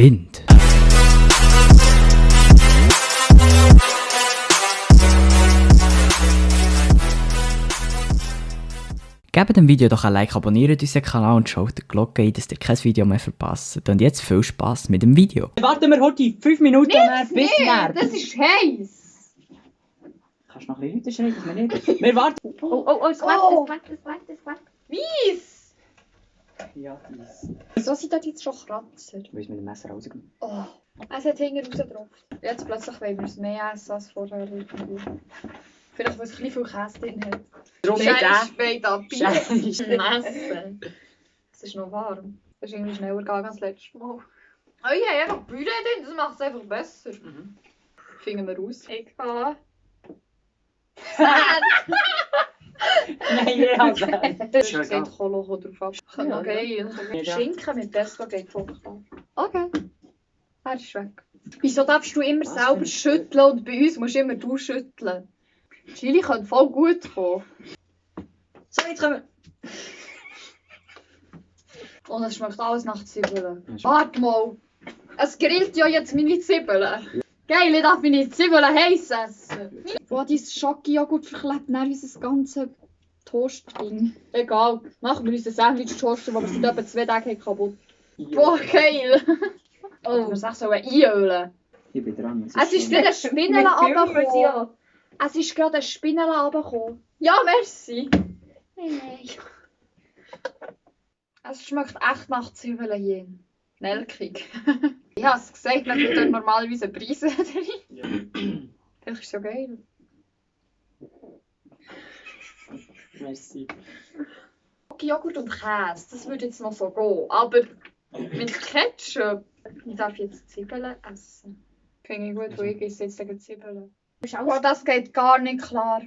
Wind. Gebt dem Video doch ein Like, abonniert unseren Kanal und schaut die Glocke ein, dass ihr kein Video mehr verpasst. Und jetzt viel Spass mit dem Video. Warten wir heute 5 Minuten bis näher. Das ist heiß! Kannst du noch ein bisschen lauter schreien, dass wir nicht... Wir warten... Oh, es wart. Weiss! Ja, dies. Wieso sind da jetzt schon Kratzer? Weil es mit dem Messer rausgekommen. Oh, es hat hinten raus drauf. Jetzt plötzlich wollen wir es mehr essen als vorher. Vielleicht, weil es ein bisschen viel Käse drin hat. Darum nicht Scheiße, da Scheiße. Messen. Es ist noch warm. Das ist irgendwie schneller gegangen als letztes Mal. Oh ja, einfach Brühe drin, das macht es einfach besser. Finden wir raus. Egal. Nein, ich hab's Es geht Kolocho drauf ab. Ja, Noch geil. Ja. Schinken mit Pesto geht voll klar. Okay. Er ist weg. Wieso darfst du immer Was selber denn? schütteln und bei uns musst immer du schütteln? Chili könnte voll gut kommen. So, jetzt kommen Und es schmeckt alles nach Zwiebeln. Ja, schon. Warte mal. Es grillt ja jetzt meine Zwiebeln. Geil, ich darf meine Zwiebeln heiß essen. Boah, dieses Schoki-Joghurt verklebt dann unser ganzes Toast-Ding. Egal, machen wir uns ein Sandwich-Toast, das wir seit etwa 2 Tagen haben kaputt. Boah, geil. Oh, wir sagen so einölen. Ich bin dran. Es ist gerade ein Spinnele runtergekommen. Es ist gerade ein Spinnele runtergekommen. Ja, merci. Nein. Es schmeckt echt nach Zwiebeln hier. Nelkig. Ich habe es gesagt, man tut dort normalerweise Preise drin. Das ist so geil. Merci. Joghurt und Käse, das würde jetzt noch so gehen. Aber mit Ketchup. Ich darf jetzt Zwiebeln essen. Finde ich gut, weil ich esse jetzt gleich Zwiebeln. Oh, das geht gar nicht klar.